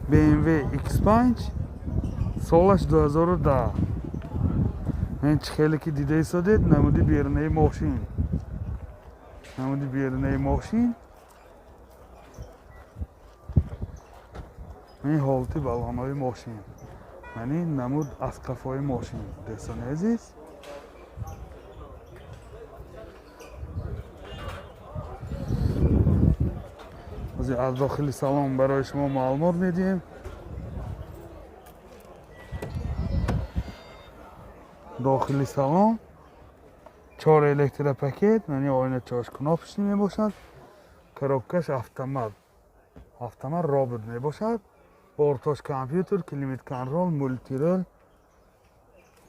BMW X5, солаш 2010. Ин чӣ хеле ки дида истодед, намуди берунаи мошин, намуди берунаи мошин, ин ҳолати баллонҳои мошин, яъне намуд аз қафои мошин, дӯстони азиз. Ҳозир аз дохили салон барои шумо маълумот медиҳем. Дохили салон чор электропакет, яъне оиначаош кнопочный мебошад, коробкаш автомат, автомат робот мебошад, бортош компютер, климат контроль, мультируль,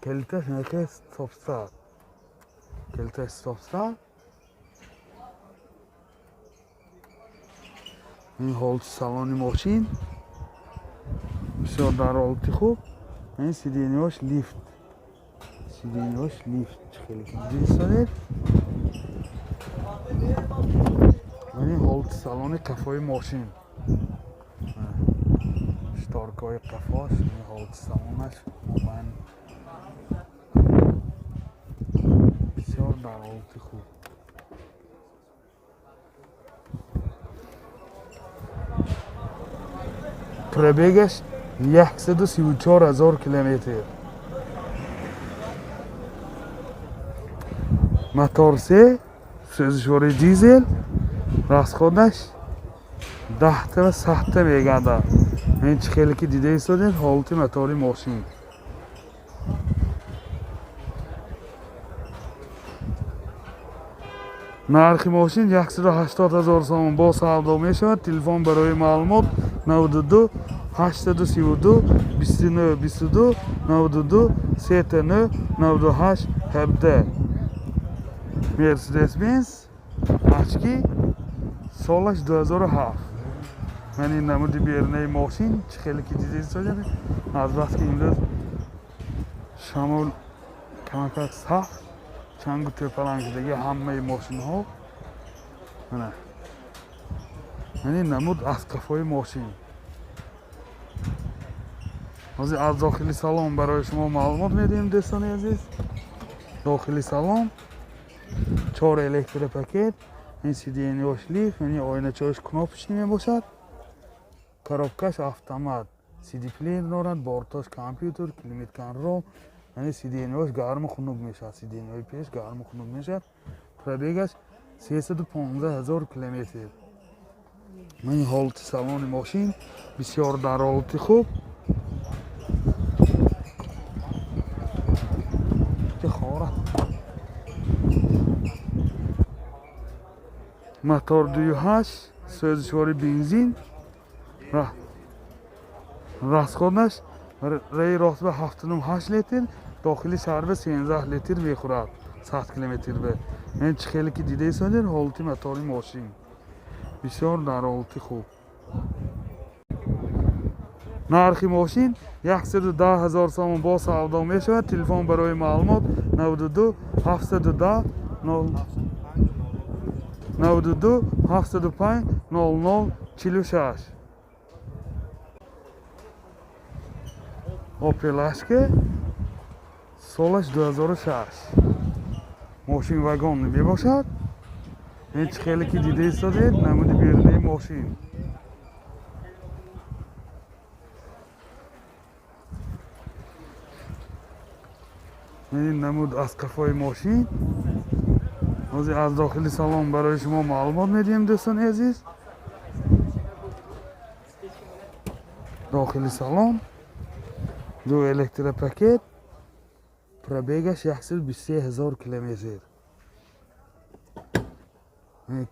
калиташ наке стоп-старт, калиташ стоп-старт. Ин ҳолати салони мошин бисёр дар ҳолати хуб. Ин сиденьеош лифт, сиденьеош лифт, чӣ хеле ки дида истодед. Ин ҳолати салони қафои мошин, шторкаҳои қафош, ин ҳолати салонаш мобайн бисёр дар ҳолати хуб. Пробегаш 134 000 километр. Мотор се, сӯзишвори дизел, расходаш 10-та ва 100-та мегардад. Ин чӣ хеле ки дида истодед, ҳолати мотори мошин. Нархи мошин 180 000 сомон, бо савдо мешавад. Телефон барои маълумот 92 832 29 22, 92 39 98 17. Мерседес Бенз ачки, солаш 2007. Ман ин намуди берунаи мошин, чӣ хеле ки дида истодед. Аз баски имрӯз шамол камакак сахт, чангу тӯпаланг шудаги ҳамаи мошинҳо. Мана ин намуд аз қафои мошин. Ҳозир аз дохили салон барои шумо маълумот медиҳем, дӯстони азиз. Дохили салон чор электропакет, ин сиденьеош лифт, яъне оиначаош кнопочный мебошад, коробкаш автомат, сидиплеер дорад, бортош компютер, климат контроль, яъне сиденьеош гарму хунук мешавад, сиденьеҳои пеш гарму хунук мешавад. Пробегаш 315 000 километр. Ин ҳолати салони мошин бисёр дар ҳолати хуб. Хора мотор 2,8, сӯзишвори бензин, расходаш раи рост ба 7,8 литр, дохили шаҳр ба 13 литр мехӯрад 100 километр ба. Ин чӣ хеле ки дида истодед, ҳолати мотори мошин бисёр дар ҳолати хуб. Нархи мошин 110 000 сомон, бо савдо мешавад. Телефон барои маълумот 92 710 92 705 00 46. Опел Ашке, солаш 2006, мошин вагон мебошад. Ин чӣ хеле ки дида истодед, намуди берунаи мошин. Ин намуд аз қафои мошин. Ҳозир аз дохили салон барои шумо маълумот медиҳем, дӯстони азиз. Дохили салон ду электропакет, пробегаш 123 000 километр.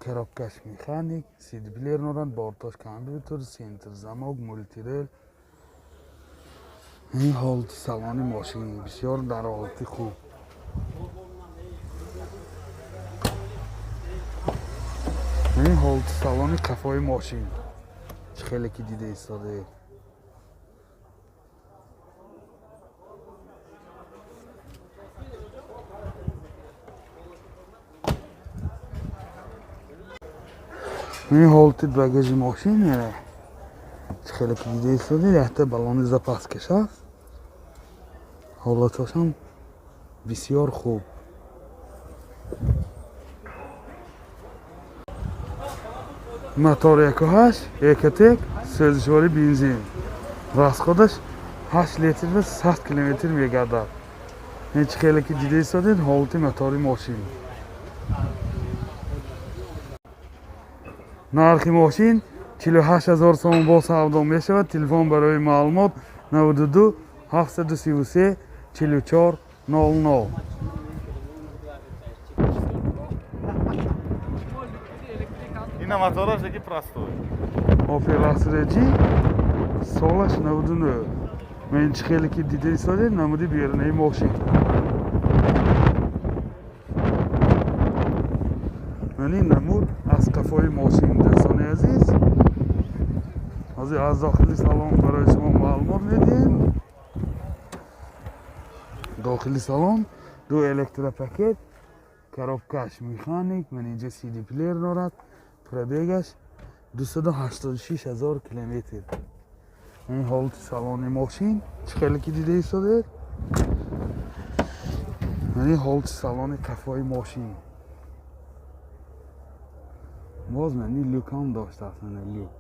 Коробкаш механик, сидплеер дорад, бортош компютер, центр замок, мультируль. Ин ҳолати салони мошин бисёр дар ҳолати хуб. Ин ҳолати салони қафои мошин, чӣ хеле ки дида истодаед. Ин ҳолати багажи мошин, яна Хеле ки дида истодед, якта баллони запаскаш аст. Ҳолатошам бисёр хуб. Мотор 1.8 Экотек, сӯзишвори бензин. Расходаш 8 литр ва 100 километр мегардад. Ин чӣ хеле ки дида истодед, ҳолати мотори мошин. Нархи мошин 48 000 сомон бо савдо мешавад. Телефон барои маълумот 92 733 44 00. Ина мотораш таки простой. Opel Astra G солаш 99. Мен чӣ хеле ки дида истодед, намуди берунаи мошин. Ман ин намуд аз қафои мошин, дӯстони азиз. Ҳозир аз дохили салон барои шумо маълумот медиҳем. Дохили салон ду электропакет, коробкаш механик, ман инҷа CD плеер дорад, пробегаш 286 000 километр. Ин ҳолати салони мошин чӣ хеле ки дида истодед. Ман ин ҳолати салони қафои мошин. Боз ман ин люкам доштааст, ман люк.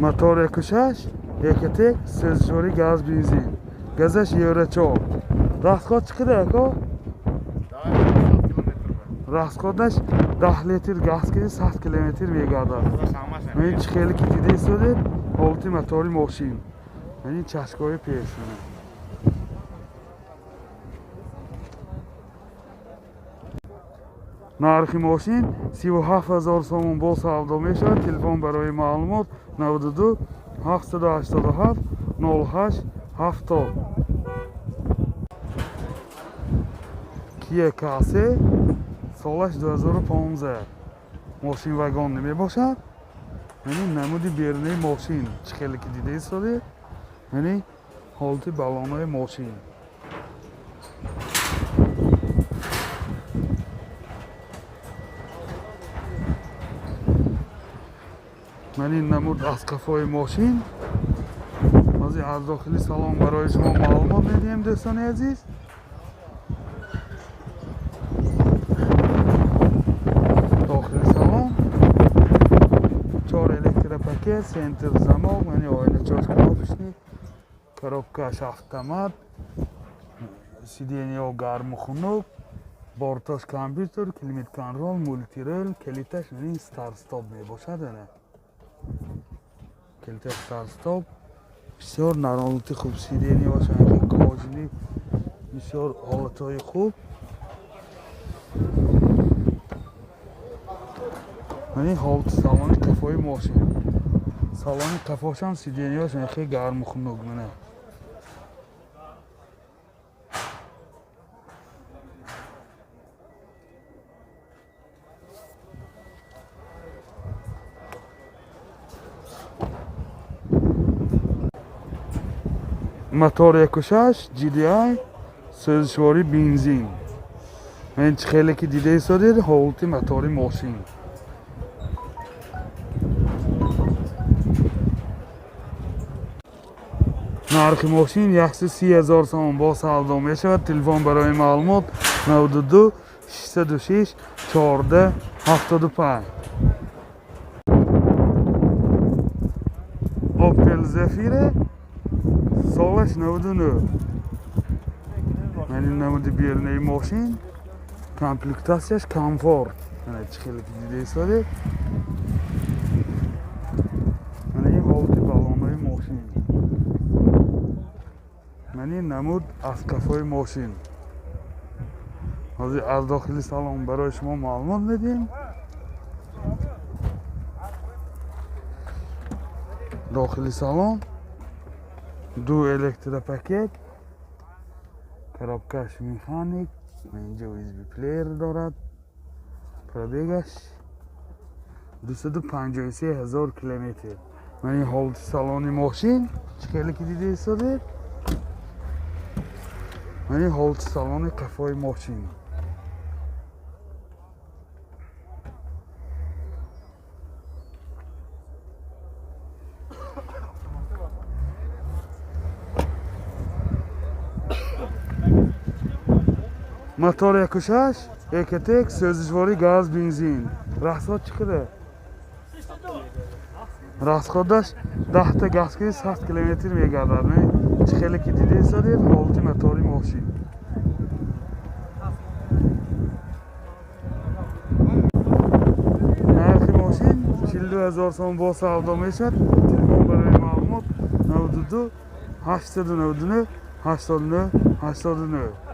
Мотор 1.6 Экотек, сӯзишвори газ бензин. Газаш Евро 4. Расход чӣ қадар ако? Расходаш 10 литр газ ки 100 километр мегардад. Ман чӣ хеле ки дида истодед, ҳолати мотори мошин. Ман ин чашкои пеш. Нархи мошин 37 000 сомон бо савдо мешавад. Телефон барои маълумот 92 787 08 70. Kia K3 солаш 2015. Мошин вагон намебошад. Яъне намуди берунаи мошин чӣ хеле ки дида истодед, яъне ҳолати баллонои мошин. Ман ин намуд аз қафои мошин. Ҳозир аз дохили салон барои шумо маълумот медиҳем, дӯстони азиз. Дохили салон 4 электропакет, центр замок, яъне оиначош кнопочный, коробкаш автомат, сиденьяҳо гарму хунук, бортош компютер, климат контрол, мультирел, калиташ ин старт-стоп мебошад. Калиташ старт-стоп. Бисёр наролати хуб, сиденьяҳош кожини, бисёр ҳолатҳои хуб. Ман ин ҳолати салони қафои мошин. Салони қафошам сиденьяҳош хеле гарму хунук. Мана мотор 1.6 GDI, сӯзишвори бензин. Ман чӣ хеле ки дида истодед, ҳолати мотори мошин. Нархи мошин 130 000 сомон бо савдо мешавад. Телефон барои маълумот 92 606 14 75. Opel Zafira солаш 99. Ман ин намуди берунаи мошин, комплектатсияш комфорт. Мана чӣ хеле ки дида истодед. Мана ин ҳолати баллонои мошин. Ман ин намуд аз қафои мошин. Ҳозир аз дохили салон барои шумо маълумот медиҳем. Дохили салон ду электропакет, коробкаш механик, инҷа USB плеер дорад, пробегаш 253 000 километр. Ман ин ҳолати салони мошин чӣ хеле ки дида истодед. Мани ҳолати салони қафои мошин. Мотор 1.6 Ecotec, сӯзишворӣ газ, бензин. Расход чӣ қадар? Расходаш 10 та газ ки 100 километр мегардад. Чӣ хеле ки дидед, ҳолати мотори мошин. Нархи мошин 42 000 сом бо савдо мешавад. Телефон барои маълумот 92 899 89 89.